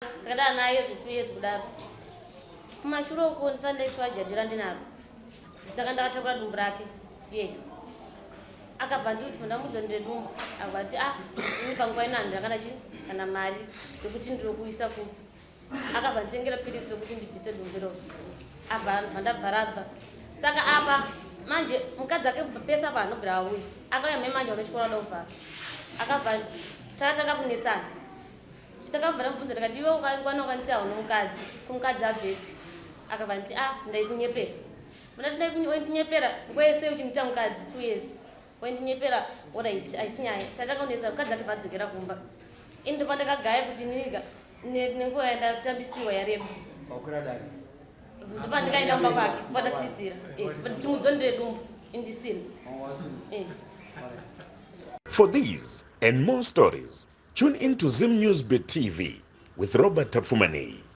Takadana naye zve 2 years kudaro. Kumashure uko ndisati ndaisiwa jadhi randinaro. Ndanga ndakatakura dumbu rake. Ye. Akabva ndikuti ndamudza ndine dumbu. Akabva ati ah ini panguva ino handina kana chi kana mari yekuti ndinokuisa kupi. Akabva nditengera piritsi rekuti ndibvise dumbu iroro. Abva ndabva rabva. Saka apa manje mukadzi ake pese apa anobvira auya. Akauya mai manje vanochikora vada kuvhara. Akabva takatanga kunetsana. Ndakabva ndamubvunza ndikati iwe ukangwana ukanditi hauna mukadzi, kumukadzi abvepi? Akabva nditi ah ndaikunyepera. Ndati waindinyepera nguva yese uchindiita mukadzi 2 years. Waindinyepera alright haisi nyaya. Tatanga kunetsa mukadzi akabva adzokera kumba. Ini ndopandakagaya kuti ininika nenguva yandatambisiwa yareba. Wakwira dare. Ndopandikaenda kumba kwake pandatizira. Eh, chimudzo ndire dumbu indisina. Eh. For these and more stories, tune in to Zim News Bit TV with Robert Tafumani.